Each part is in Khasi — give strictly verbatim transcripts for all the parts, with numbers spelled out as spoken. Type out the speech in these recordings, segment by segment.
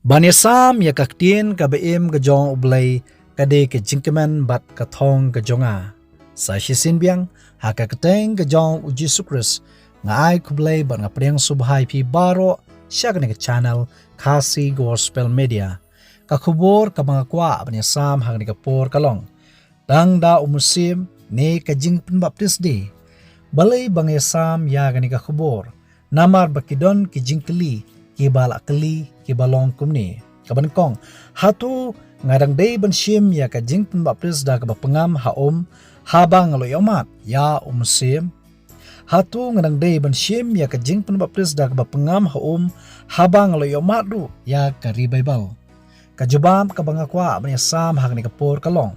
Ban ïasam ïa ka ktien kaba im ka jong U Blei ka dei ka jingkmen bad ka thong ka jong nga. Sa shisien biang, ha ka kyrteng ka jong U Jisu Khrist, nga ai khublei bad nga pdiang sngewbha ïa phi baroh sha kane ka channel Khasi Gospel Media. Ka khubor kaba nga kwah ban ïasam ha kane ka por ka long, tang da u mynsiem ne ka jingpynbaptis de. Balei ba nga ïasam ïa kane ka khubor? Namar ba ki don ki jingkylli kiba la kylli kiba long kumne. Kaba nyngkong, hato nga dang dei ban shim ïa ka jingpynbaptis da kaba pynngam ha um haba nga la ïohmad ïa u mynsiem? Hato nga dang dei ban shim ïa ka jingpynbaptis da kaba pynngam ha um haba nga la ïohmad ruh ïa ka Ri Baibl? Ka jubab kaba nga kwah ban ïasam ha kane ka por ka long,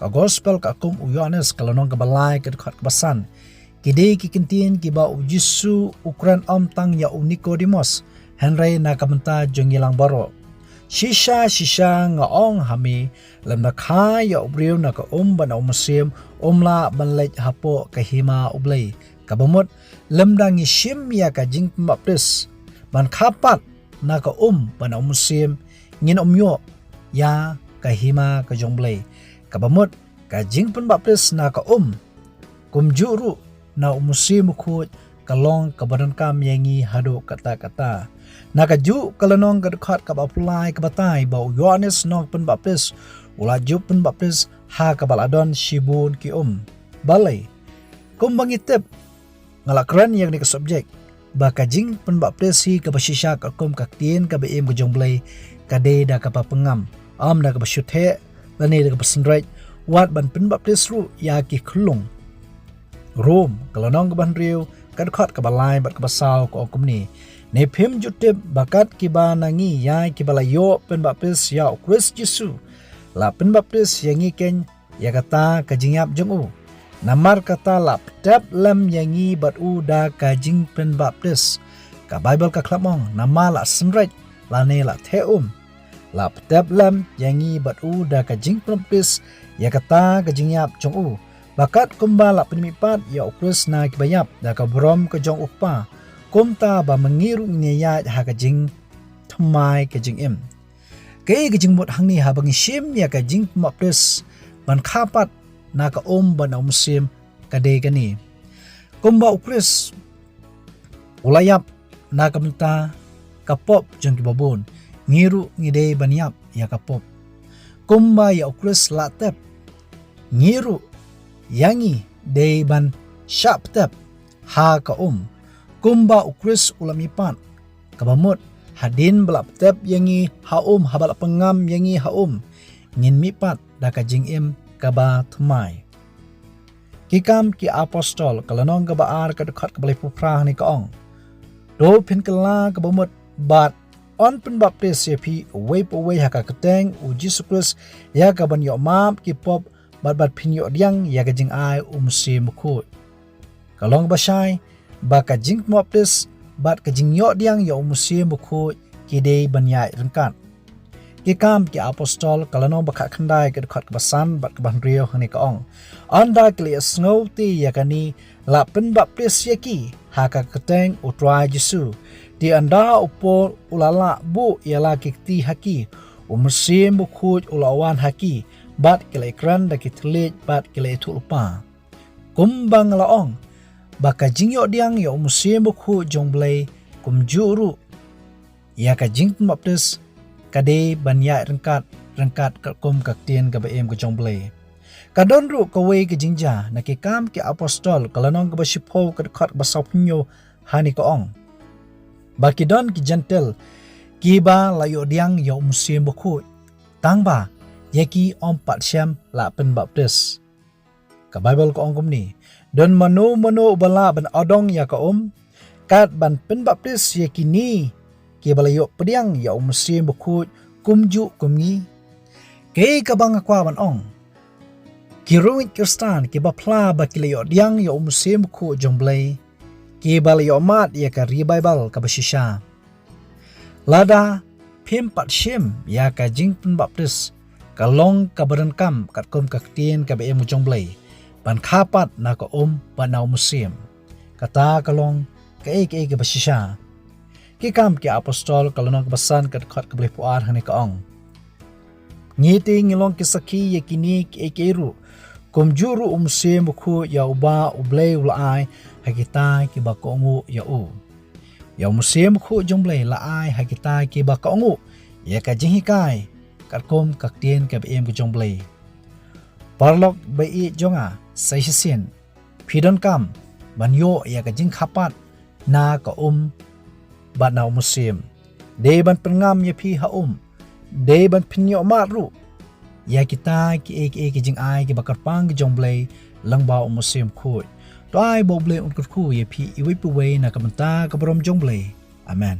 ka Gospel katkum u Ïoannis, ka lynnong kaba lai, ka dkhot kaba san. Ki dei ki ktien kiba U Jisu u kren ym tang ïa u Nikodimos, hynrei na ka bynta jong ngi lang baroh. Shisha shisha nga ong ha me, lymda kha ïa u briew na ka um bad na u mynsiem, um lah ban leit hapoh ka hima U Blei. Kaba mut, lymda ngi shim ïa ka jingpynbaptis ban kha pat na ka um bad na u mynsiem, ngin ym ïoh ïa ka hima ka jong U Blei. Kaba mut, ka jingpynbaptis na ka um kumjuh ruh na u Mynsiem Bakhuid ka long kaba donkam ïa ngi haduh katta katta. Na kajuh ka lynnong, ka dkhot kaba arphew lai ka batai ba u Ïoannis Nongpynbaptis u la ju pynbaptis ha kaba la don shibun ki um. Balei? Kumba ngi tip, nga la kren ïa kane ka subject, ba ka jingpynbaptis hi kaba shisha katkum ka ktien kaba im ka jong U Blei ka dei da kaba pynngam, ym da kaba shu theh lane da kaba synreit, wat ban pynbaptis ruh ïa ki khyllung. Rom, ka lynnong kaba hynriew, ka dkhot kaba lai bad kaba saw ka ong kumne: Ne phim ju tip ba kat kiba na ngi ïa kiba la ïoh pynbaptis ïa U Khrist Jisu, la pynbaptis ïa ngi keiñ ïa kata ka jingïap jong u? Namar kata la pyntep lem ïa ngi bad u da ka jingpynbaptis. Ka Baibl ka khlem ong namar la synreit lane la theh um. La pyntep lem ïa ngi bad u da ka jingpynbaptis ïa kata ka jingïap jong u, ba kat kumba la pynmihpat ïa U Khrist na kiba ïap da ka burom ka jong U Kpa, kumta ba ma ngi ruh ngin ïaid ha ka jingthymmai ka jingim. Kaei ka jingmut hangne haba ngi shim ïa ka jingpynbaptis ban kha pat na ka um bad na u mynsiem? Ka dei kane: kumba U Khrist u la ïap na ka bynta ka pop jong kiba bun, ngi ruh ngi dei ban ïap ïa ka pop. Kumba ïa U Khrist la tep, ngi ruh ïa ngi dei ban shah pyntep ha ka um. Kumba U Khrist u la mihpat, kaba mut hadien ba la pyntep ïa ngi ha um, haba la pynngam ïa ngi ha um, ngin mihpat da ka jingim kaba thymmai. Ki Kam ki Apostol, ka lynnong kaba ar, ka dkhot kaba laiphew phra, hangne ka ong: To phin kylla kaba mut bad yn pynbaptis ïa phi uwei pa uwei ha ka kyrteng U Jisu Khrist ïa ka ban ïoh map ki pop, bad bad phin ïoh pdiang ïa ka jingai U Mynsiem Bakhuid. Ka long ba shai ba ka jingpynbaptis bad ka jingïoh pdiang ïa U Mynsiem Bakhuid ki dei ban ïaid ryngkat. Ki Kam ki Apostol, ka lynnong ba khatkhyndai, ka dkhot kaba san bad kaba hynriew, hangne ka ong: Ynda ki la ïohsngew te ïa kane, la pynbaptis ïa ki ha ka kyrteng U Trai Jisu. Te ynda u Paul u la lah buh ïa la ki kti ha ki, U Mynsiem Bakhuid u la wan ha ki, bad ki la ïakren da ki thylliej bad ki la ïathuhlypa. Kumba nga la ong, ba ka jingïoh pdiang ïa U Mynsiem Bakhuid jong U Blei kumjuh ruh ïa ka jingpynbaptis ka dei ban ïaid ryngkat ryngkat katkum ka ktien kaba im ka jong U Blei. Ka don ruh kawei ka jingjia na Ki Kam ki Apostol, ka lynnong kaba shiphew, ka dkhot kaba sawphew hynñiew, hangne ka ong: Ba ki don ki Jentil kiba la ïoh pdiang ïa U Mynsiem Bakhuid, tangba ïa ki ym pat shym la pynbaptis. Ka Baibl ka ong kumne: Don mano mano uba lah ban adong ïa ka um, kat ban pynbaptis ïa kine kiba la ïoh pdiang ïa U Mynsiem Bakhuid kumjuh kum ngi? Kaei kaba nga kwah ban ong, ki riewngeit Khristan kiba phla ba ki la ïoh pdiang ïa U Mynsiem Bakhuid jong U Blei, kiba la ïoh mad ïa ka Ri Baibl kaba shisha, lada phim pat shim ïa ka jingpynbaptis, ka long kaba donkam katkum ka ktien kaba im ka jong U Blei, ban kha pat na ka um bad na U Mynsiem. Kata ka long kaei kaei kaba shisha. Ki Kam ki Apostol ka lynnong kaba san ka dkhot kaba laiphew ar hangne ka ong: Ngi te ngi long ki sakhi ïa kine kiei kiei ruh, kumjuh ruh u Mynsiem Bakhuid ïa uba U Blei u la ai ha kita kiba kohnguh ïa u. Ïa u Mynsiem Bakhuid jong U Blei la ai ha kita kiba kohnguh ïa ka jinghikai, katkum ka ktien kaba im ka jong U Blei. Paralok ba ïeit jong nga, sa shisien phi donkam ban ïoh ïa ka jingkha pat na ka um bad na u Mynsiem. Dei ban pynngam ïa phi ha um, dei ban pynïoh mad ruh ïa kita kiei kiei ki jingai kiba kyrpang ki jong U Blei lyngba u Mynsiem Bakhuid. To ai ba U Blei un kyrkhu ïa phi iwei pa iwei na ka bynta ka burom jong U Blei. Amen.